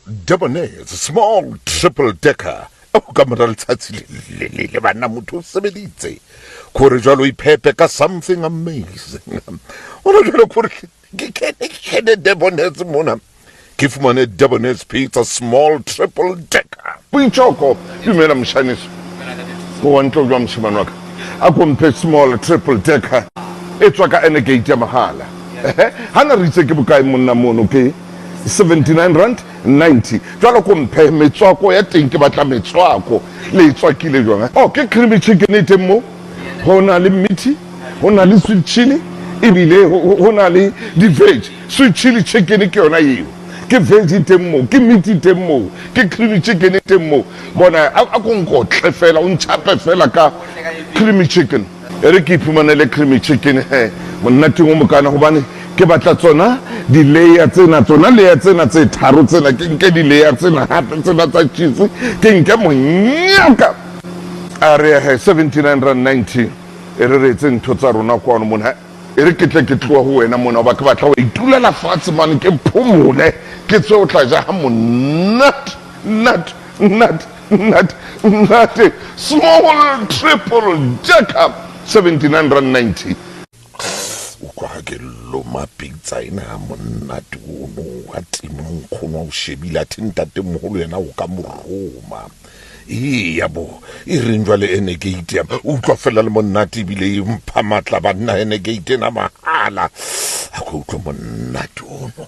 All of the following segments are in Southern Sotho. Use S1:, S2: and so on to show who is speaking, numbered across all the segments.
S1: Debonair's small triple decker o ka mora letsatsi le le le banna motho o sebeditse kore jwalo o iphepe ka something amazing ona jwalo kore ke kene ke kene Debonair's mona ke fumane Debonair's pizza small triple decker boitšoko dumela mošaneso o wa ntlo jwa mošemane wa ka a ko mphe small triple decker e tswa ka energate ya mahala ga na re itse ke bokae monna mono ke 79 rand 90 jwalo ko mphe metswako ya teng ke batla metswako le e tswakile jwang oh ke creamy chicken e teng mo go na le meaty go na le sweet chili ebile go na le di-veg sweet chili chicken ke yona eo ke veg e teng moo ke meat e teng moo ke creamy chicken e teng moo bona a ko nkotle fela o ntšhape fela ka creamy chicken e re ke iphumanele creamy chicken he monnateng o mokana gobane ke batla tsona di-layer tsena tsona layer tsena tse tharo tsena ke nke di-layer tsena gape tsena tsa cheese ke nke monyaka a re he 79 rand 90 e re re etse ntho tsa rona kwano mona e re ke tle ke tloa ho wena mona hoba ke batla ho itulela fatshe mane ke phomole ke tswe o tla ja ha monate nate nate nate nate small triple decker 79 rand 90 utlwa ha ke loma pitsa ena ha monate ono wa tima nkgono o shebile athe ntatemoholo yena o ka mo roma eya bo e reng jwale energate ya utlwa fela le monate ebile e mpha matla banna energate ena mahala a ko utlwe monate ono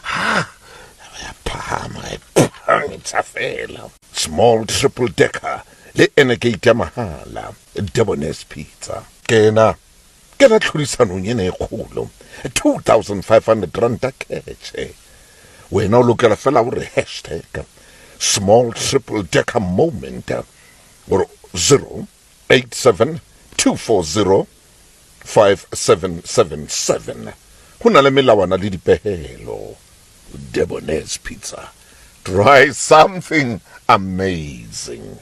S1: ha ya phahama e phantsha fela small triple decker le energate ya mahala Debonair's pizza kena kena tlhodisanong ena e kgolo 2500 ranta ketšhe wena o lokela fela gore hashtag small triple decker moment or 087 240 5777 go na le melawana le dipehelo Debonair's pizza try something amazing.